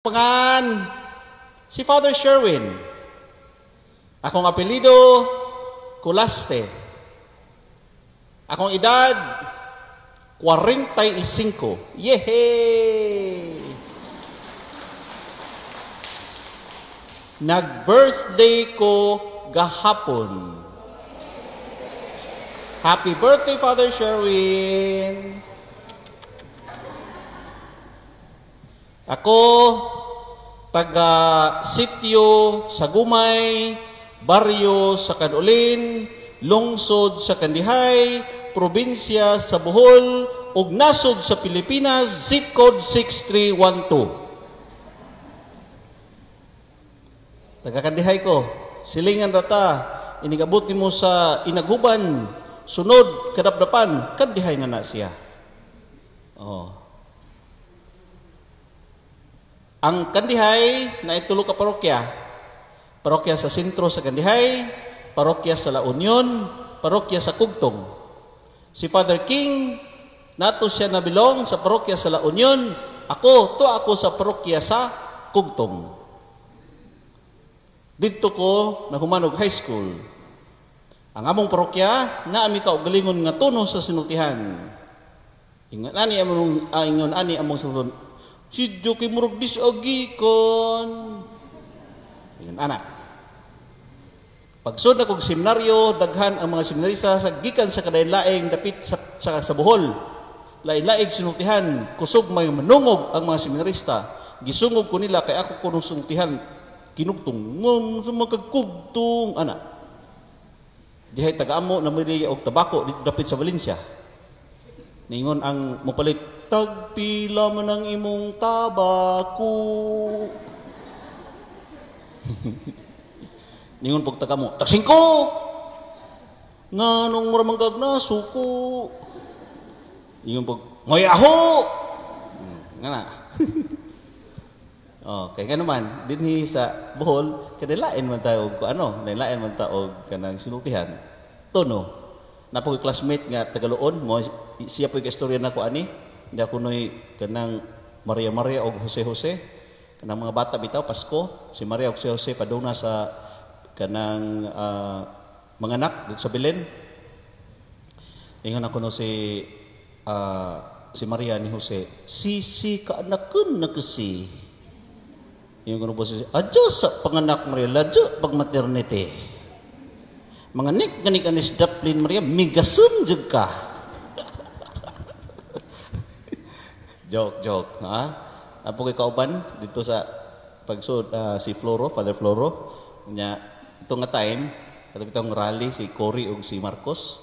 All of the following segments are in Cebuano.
Pangan si Father Sherwin. Akong apelyido, Culaste. Akong edad, 45. Yehey! Nag-birthday ko gahapon. Happy birthday, Father Sherwin! Ako, taga sitio sa Gumay, baryo sa Kanulin, lungsod sa Kandihay, probinsya sa Bohol, ug nasod sa Pilipinas, zip code 6312. Taga Kandihay ko, silingan rata, inigabot nimo sa Inaguban, sunod kadapdapan, Kandihay na na siya. Oh. Ang Kandihay na itulo ka parokya. Parokya sa sentro sa Kandihay, parokya sa La Union, parokya sa Kugtong. Si Father King, nato siya nabilong sa parokya sa La Union, ako, to ako sa parokya sa Kugtong. Didto ko nahumanog high school. Ang among parokya, naami kaugalingon nga tuno sa sinultihan. Ingon ani among ingon ani among sulton. Si Joki murag disagikon. Ingon ana. Pagsud na kog seminaryo, daghan ang mga seminarista sa gikan sa kadain-laing dapit sa Bohol. Lain-laing sinultihan, kusog may manungog ang mga seminarista. Gisungog ko nila kay ako kuno sultihan kinugtong ngom sumakagkugtong ana. Dihay taga-amo na may og tabako dito dapit sa Valencia. Ningon ang mopalit, tagpila man ang imong tabako. Ningon pag taga mo, tag singko. Nganong mura man kag nasuko. Ningon pag ngoy aho. Nga na. Oh, kay nga naman dinhi sa Bohol kanilain man ta og ano, lain man ta og kanang sinultihan. Tono. Napoy classmate nga tagaloon mo siya po'y kaistorya nako ani. Hindi ako noy kanang Maria Maria og Jose Jose. Kanang mga bata bitaw Pasko, si Maria og si Jose padung na sa kanang mga anak dito sa Belen. Ingon ako no si si Maria ni Jose, sisi kaanakan na kasi. Ingon ko no po si adyo sa panganak Maria, ladyo pag maternity. Mga nik ganik anis daplin Maria, migasun jud ka. Joke, joke. Ha? Apo kay kauban dito sa pagsud si Floro, Father Floro. Nya ito nga time, ato bitong rally si Cory ug si Marcos.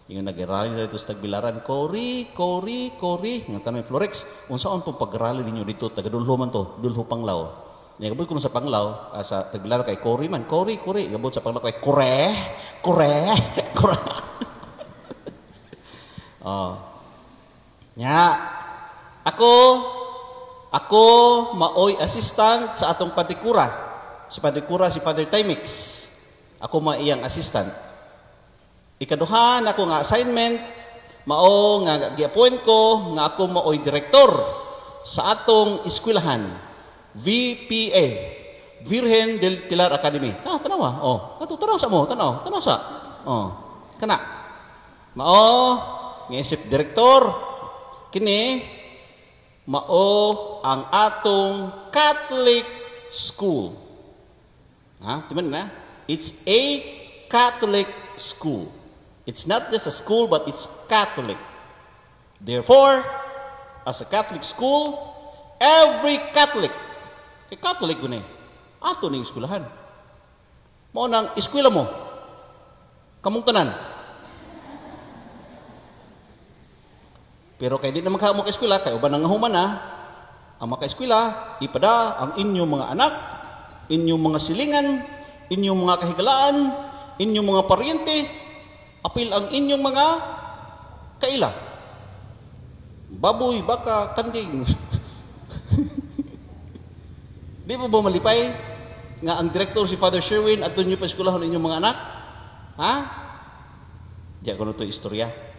Ingon nag-rally na dito sa Tagbilaran. Cory, Cory, Cory. Nga tanong Florex, unsaon pong pag-rally ninyo dito? Taga Dulho man to, Dulho Panglao. Nya gabot kuno sa Panglao, sa Tagbilaran kay Cory man, Cory, Cory. Gabot sa Panglao kay Kore, Kore, Kore. Oh. Nya ako maoy assistant sa atong padikura. Si padikura si Father Timix. Ako maiyang assistant. Ikaduha ako nga assignment mao nga gi-appoint ko nga ako maoy direktor sa atong eskwelahan VPA, Virgen del Pilar Academy. Ah, tanawa. Oh, ato tanaw sa mo, tanaw, tanaw sa. Oh, kana. Mao nga isip direktor kini mao ang atong Catholic school. Ha, timan na? It's a Catholic school. It's not just a school, but it's Catholic. Therefore, as a Catholic school, every Catholic, kay Catholic guni, ato ning eskwelahan. Mao nang eskwela mo, kamong tanan. Pero kay di na maka-eskwela, kay uban ang human na, ang maka-eskwela, ipada ang inyong mga anak, inyong mga silingan, inyong mga kahigalaan, inyong mga paryente, apil ang inyong mga kaila. Baboy, baka, kanding. Di mo ba malipay nga ang direktor si Father Sherwin at inyo pa eskwelahon inyong mga anak? Ha? Di ako na ito istorya.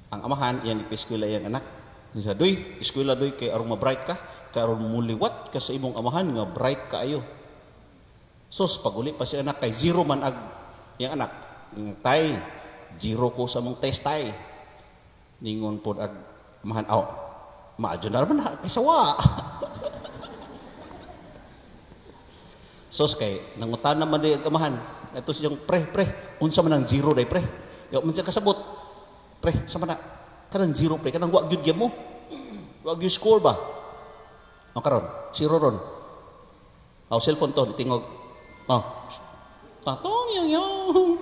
Ang amahan, iyang ipiskwela iyang anak. Siya, "Doy, eskwela doy kay aron ma-bright ka, kay aron muliwat ka sa imong amahan nga bright kaayo." Sos, pag-uli pa si anak kay zero man ag iyang anak. "Tay, zero ko sa mong test, tay." Ningon pod ag amahan, "Aw, maadyo na naman kaysa wa." Sos kay nangutan naman di ag amahan. Ito siyang pre, pre, unsa man ang zero day pre? Yaw man siya kasabot. Pre, sa man na? Kanang zero pre, kanang wa gyud mo. Wa gyud score ba? O karon, zero ron. Aw, cellphone to, tingog. Oh. Tatong yung yung.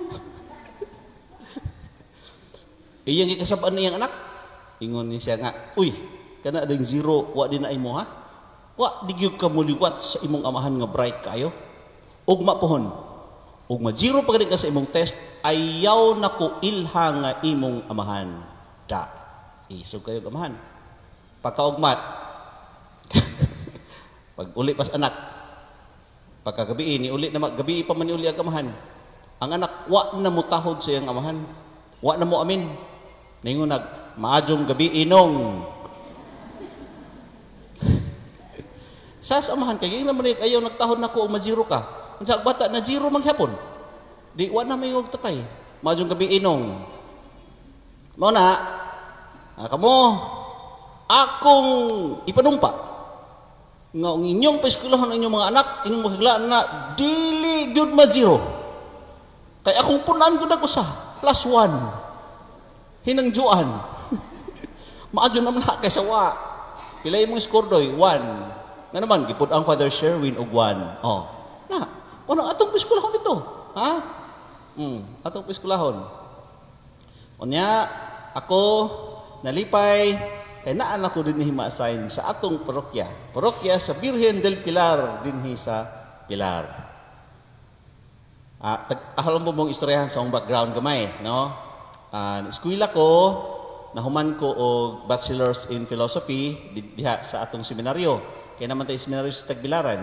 Iyang gikasab-an niyang anak. Ingon ni siya nga, "Uy, kana ding zero, wa din na imo ha? Wa di gyud ka muliwat sa imong amahan nga bright kayo. Ugma pohon. Ug ma zero pa gani ka sa imong test, ayaw na ko ilha nga imong amahan." Da. Isog kayo amahan. Pagkaugmat, pag uli pas anak, pagkagabi ni uli na gabi pa man ni uli ang amahan. Ang anak wa na mutahod sa iyang amahan. Wa na mo amin. Ningon nag, "Maadjong gabi inong." Sas amahan kay ingnan man ayaw nagtahod nako og ma-zero ka. Unsa bata na zero manghapon. Di wa na may og tatay. "Maadjong gabi inong." Mao na kamo akong ipanumpa nga ang inyong paeskwelahon ang inyong mga anak, inyong makiglaan na dili gyud ma-zero. Kay akong punan gyud ako sa +1. Hinangjuan. Maadyo naman na kaysa wa. Pila imong score doy? 1. Nga naman gipud ang Father Sherwin og 1. Oh. Na, ano atong paeskwelahon dito? Ha? Atong paeskwelahon. Unya ako nalipay kay naan ako dinhi ma-assign sa atong parokya. Parokya sa Birhen del Pilar dinhi sa Pilar. Alam mo mong istoryahan sa akong background gamay, no? Eskwela ko, nahuman ko og Bachelor's in Philosophy diha sa atong seminaryo. Kaya naman tayo seminaryo sa Tagbilaran,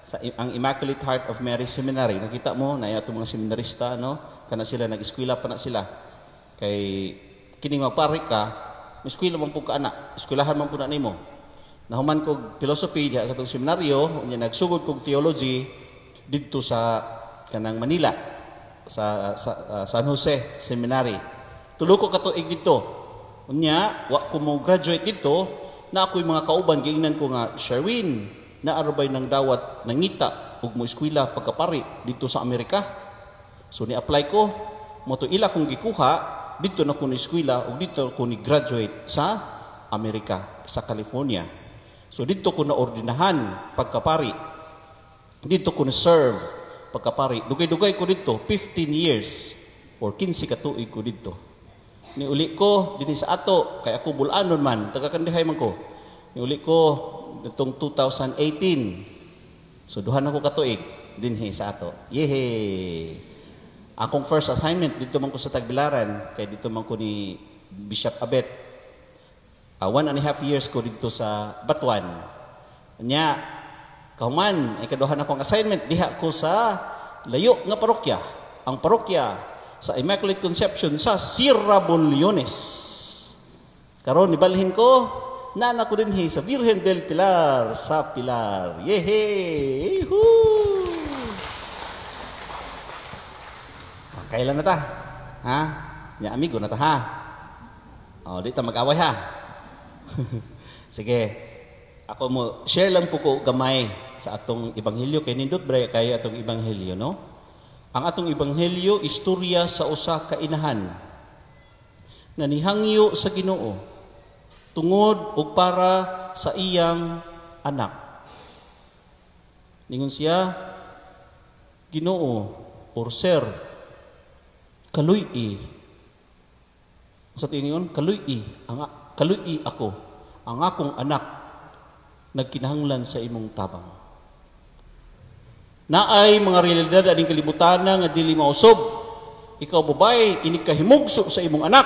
sa ang Immaculate Heart of Mary Seminary. Nakita mo na atong mga seminarista, no? Kana sila nag-eskwela pa na sila. Kay kini nga pare ka, eskwela man pud ka ana, eskwelahan man pud na nimo. Nahuman kog philosophy diha sa atong seminaryo, unya nagsugod kog theology didto sa kanang Manila sa San Jose Seminary. Tulo ko ka tuig didto. Unya wa ko mo graduate didto, na ako'y mga kauban giingnan ko nga, "Sherwin, naarabay ng dawat nangita ug mo eskwela pagkapari didto sa Amerika." So ni-apply ko, mo to ila kong gikuha, didto na ko ni eskwela ug didto ko ni graduate sa Amerika, sa California. So didto ko na ordinahan pagkapari. Didto ko na serve pagkapari. Dugay-dugay ko didto, 15 years or 15 ka tuig ko didto. Niuli ko dinhi sa ato kay ako bulanon man, taga Kandihay man ko. Niuli ko nitong 2018. So duha na ko katuig dinhi sa ato. Yehey. Akong first assignment dito man ko sa Tagbilaran kay dito man ko ni Bishop Abet. 1.5 years ko dito sa Batuan. Nya kahuman ay kaduha na akong assignment diha ko sa layo nga parokya. Ang parokya sa Immaculate Conception sa Sierra Bullones. Karon nibalhin ko nana ko dinhi sa Virgen del Pilar sa Pilar. Yehey! Woo! Kailan na ta? Ha? Nya amigo na ta ha? O, di ta mag-away ha? Sige. Ako mo share lang po ko gamay sa atong ebanghelyo kay nindot bre kay atong ebanghelyo, no? Ang atong ebanghelyo istorya sa usa ka inahan nga nihangyo sa Ginoo tungod og para sa iyang anak. Ningon siya, "Ginoo or Sir, kaluy-i." Sa tingon, "Kaluy-i, ang kaluy-i ako, ang akong anak nagkinahanglan sa imong tabang." Naay mga realidad aning kalibutan nga dili mausog. Ikaw babae, inig kahimugso sa imong anak,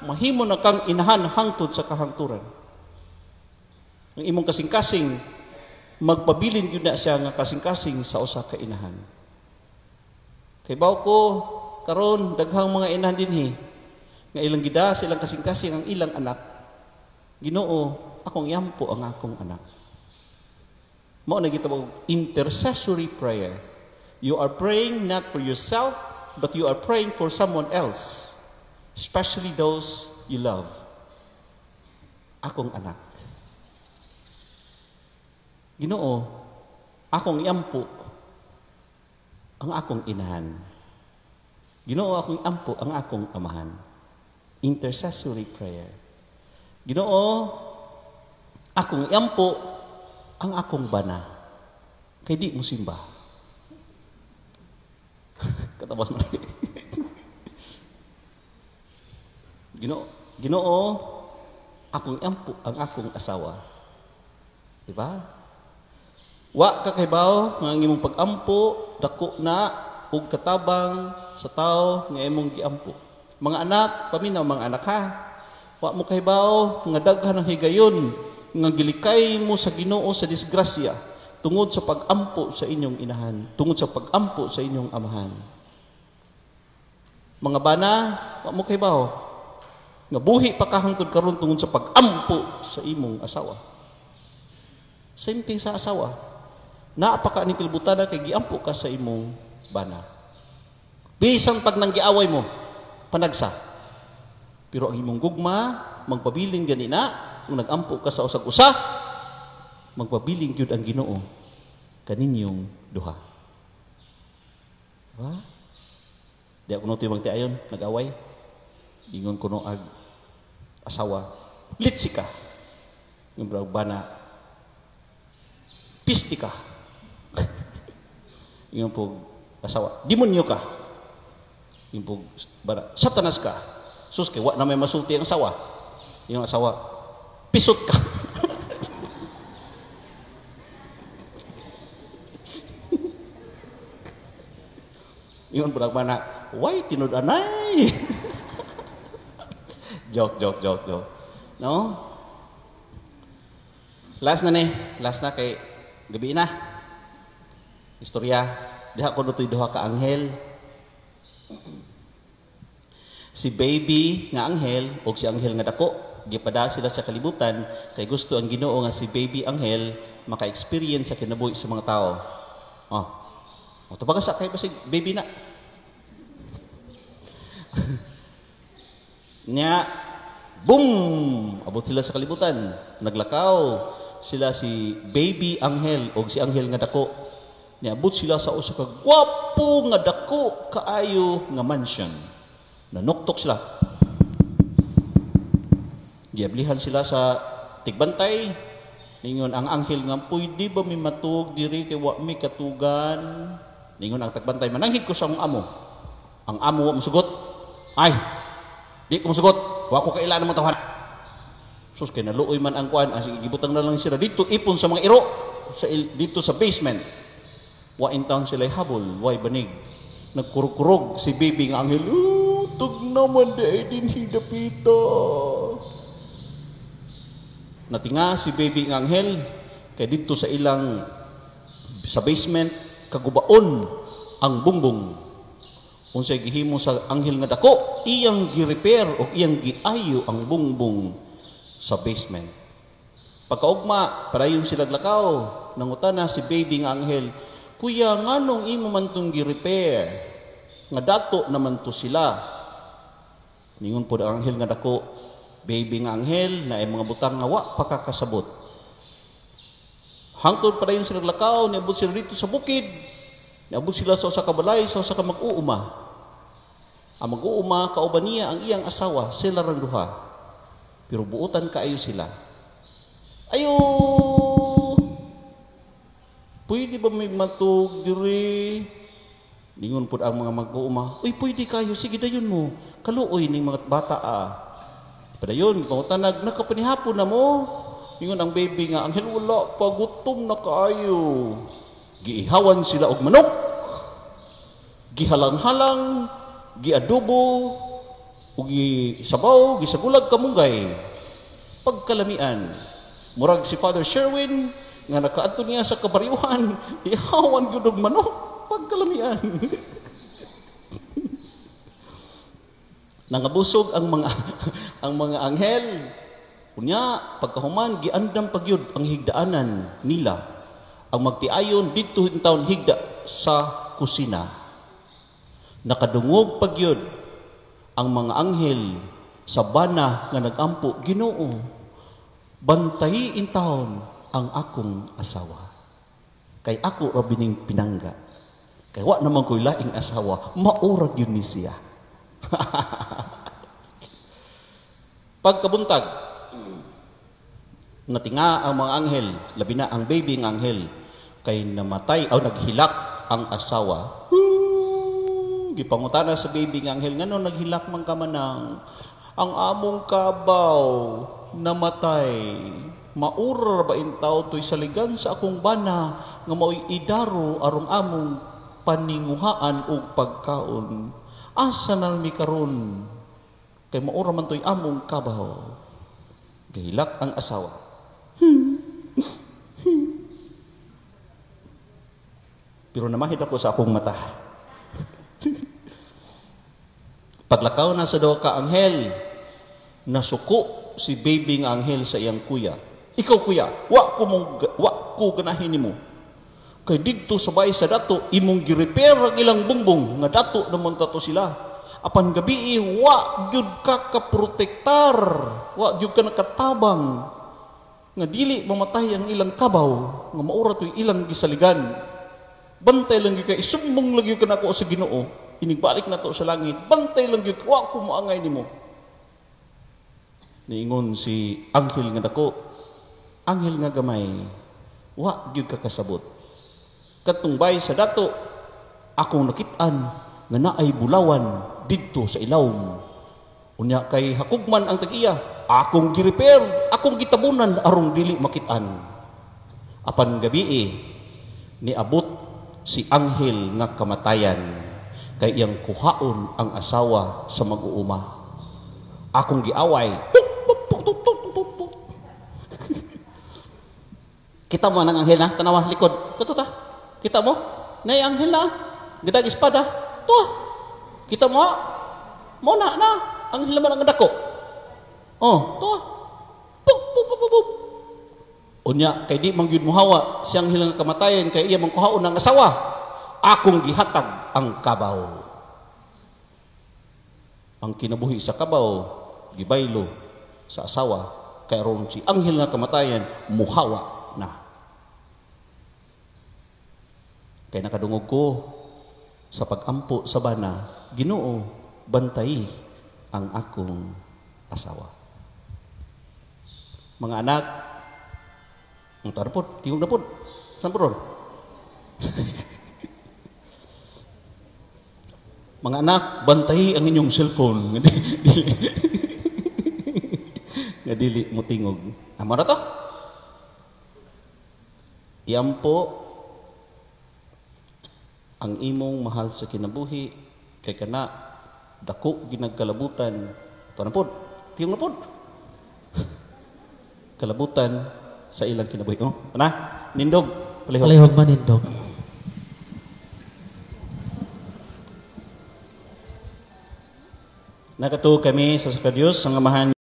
mahimo na kang inahan hangtod sa kahangturan. Ang imong kasing-kasing, magpabilin gyud na siya nga kasing-kasing sa usa ka inahan. Kay baw ko karon daghang mga inahan dinhi nga ilang gida sa ilang kasing-kasing ang ilang anak. Ginoo, akong iampo ang akong anak. Mao na gitawag intercessory prayer. You are praying not for yourself, but you are praying for someone else, especially those you love. Akong anak. Ginoo, akong iampo ang akong inahan. Ginoo, akong iampo ang akong amahan. Intercessory prayer. Ginoo, akong iampo ang akong bana. Kay di mo simba. Katabas mo. Ginoo, Ginoo, akong iampo ang akong asawa. Di ba? Wa ka kahibaw nga ang imong pag-ampo dako na ug katabang sa tawo nga imong giampo. Mga anak, paminaw mga anak ha. Wa mo kahibaw nga daghan ang higayon nga gilikay mo sa Ginoo sa disgrasya tungod sa pag-ampo sa inyong inahan, tungod sa pag-ampo sa inyong amahan. Mga bana, wa mo kahibaw nga buhi pa ka hangtod karon tungod sa pag-ampo sa imong asawa. Same thing sa asawa. Naa pa ka ning kalibutan kay giampo ka sa imong bana. Bisan pag nanggiaway mo, panagsa. Pero ang imong gugma, magpabilin gani na, kung nag-ampo ka sa usag-usa, magpabilin gyud ang Ginoo kaninyong duha. Diba? Di ako nutoy magtiayon, nag-away. Ingon kuno ag asawa, litsi ka. Yung bana, pisti ka. Yung po asawa, demonyo ka. Yung po bana, satanas ka. Sus, kay wa na may masulti ang asawa. Yung asawa, pisot ka. Yung budak mana, why tinud anay? Joke, joke, joke, joke. No? Last na ni, last na kay gabi na. Istorya, diha ko dutoy duha ka anghel. Si baby nga anghel og si anghel nga dako, gipada sila sa kalibutan kay gusto ang Ginoo nga si baby anghel maka-experience sa kinabuhi sa mga tao. Oh. O tubaga sa kay basig baby na. Nya, boom! Abot sila sa kalibutan. Naglakaw sila si baby anghel og si anghel nga dako. Niabot sila sa usa ka gwapo nga dako kaayo nga mansion. Nanuktok sila. Giablihan sila sa tigbantay. Ningon ang anghel nga, pwede ba mi matug diri kay wa mi katugan? Ningon ang tagbantay, mananghid ko sa akong amo. Ang amo wa mosugot. Ay, di ko mosugot. Wa ko kailan mo tawhan. Sus, kay naluoy man ang kuan, ang gibutang na lang sila dito ipon sa mga iro sa dito sa basement. Wa in town sila habol, way banig. Nagkurog-kurog si baby nga anghel. Oh, tug naman di din hidapita. Natinga si baby nga anghel kay dito sa ilang sa basement kagubaon ang bungbong. Unsay gihimo sa anghel nga dako, iyang gi-repair o iyang giayo ang bungbong sa basement. Pagkaugma, padayon sila lakaw, nangutana si baby nga anghel, kuya, nganong imo man tong gi-repair? Nga dato naman to sila. Ningon po ang anghel nga dako, baby nga anghel, na ay mga butang nga wa pakakasabot. Hangtod padayon sila lakaw, niabot sila dito sa bukid. Niabot sila sa usa ka balay, sa usa ka mag-uuma. Ang mag-uuma, kauban niya ang iyang asawa, sila rang duha. Pero buotan kaayo sila. Ayo! Pwede ba may matug diri? Ningon po ang mga mag-uuma, uy, pwede kayo, sige dayon mo. Kaluoy ning mga bata ah. Padayon, pangutanag, nakapanihapon na mo. Ningon ang baby nga, anghel, wala pa, gutom na kaayo. Giihawan sila og manok, gihalang-halang, giadobo, ug gisabaw, gisagulag kamunggay. Pagkalamian, murag si Father Sherwin, nga nakaadto niya sa kabaryuhan, ihawan gyud og manok, pagkalamian. Nangabusog ang mga anghel. Unya pagkahuman giandam pagyud ang higdaanan nila. Ang magtiayon didto intawon higda sa kusina. Nakadungog pagyud ang mga anghel sa bana nga nagampo, Ginoo, bantayi intawon ang akong asawa. Kay ako ra bining pinangga. Kay wa naman ko'y laing asawa, maurag yun ni siya. Pagkabuntag, natinga ang mga anghel, labi na ang baby ng anghel, kay namatay o naghilak ang asawa. Gipangutana sa baby ng anghel, ngano naghilak man ka manang? Ang among kabaw namatay. Maura ba intaw to'y saligan sa akong bana nga mao'y idaro arong among paninguhaan og pagkaon. Asa na mi karon? Kay maura man to'y among kabaw. Gahilak ang asawa. Pero namahid ako sa akong mata. Paglakaw na sa duha ka anghel, nasuko si baby nga anghel sa iyang kuya. Ikaw kuya, wa ko ganahin nimo. Kay didto sa bahay sa dato, imong gi-repair ang ilang bungbong nga dato naman tato sila. Apan gabii, wa gyud ka kaprotektar, wa gyud ka nakatabang nga dili mamatay ang ilang kabaw, nga maura to'y ilang gisaligan. Bantay lang gyud ka, isumbong lang gyud ka nako sa Ginoo, inigbalik na to sa langit. Bantay lang gyud ka, wa ko moangay nimo. Niingon si anghel nga dako, anghel nga gamay, wa gyud ka kasabot. Katong bay sa dato, akong nakit-an nga naay bulawan didto sa ilawom. Unya kay hakugman ang tag-iya, akong gi-repair, akong gitabunan arong dili makit-an. Apan gabii niabot si anghel nga kamatayan kay iyang kuhaon ang asawa sa mag-uuma. Akong giaway. Kita mo ang anghel na, tanawa likod. Kato ta. Kita mo? Nay anghel na. Gadag espada. To. Kita mo? Mo na na. Anghel naman ang dako. Oh, to. Puk puk puk puk. Unya kay di man gyud mohawa si anghel nga kamatayan kay iya man kuhaon ang asawa. Akong gihatag ang kabaw. Ang kinabuhi sa kabaw gibaylo sa asawa kay aron si anghel nga kamatayan muhawa na. Kay nakadungog ko sa pagampo sa bana, Ginoo, bantayi ang akong asawa. Mga anak, ang tara po, tingog na po. Saan po ron? Mga anak, bantayi ang inyong cellphone. Nga dili mo tingog. Amo na to? Iampo ang imong mahal sa kinabuhi kay kana dako ginagkalabutan. Ito na pod, tiyong na pod. Kalabutan sa ilang kinabuhi. Oh, na, nindog. Palihog. Palihog man nindog. Nakatuo kami sa Diyos ang Amahan.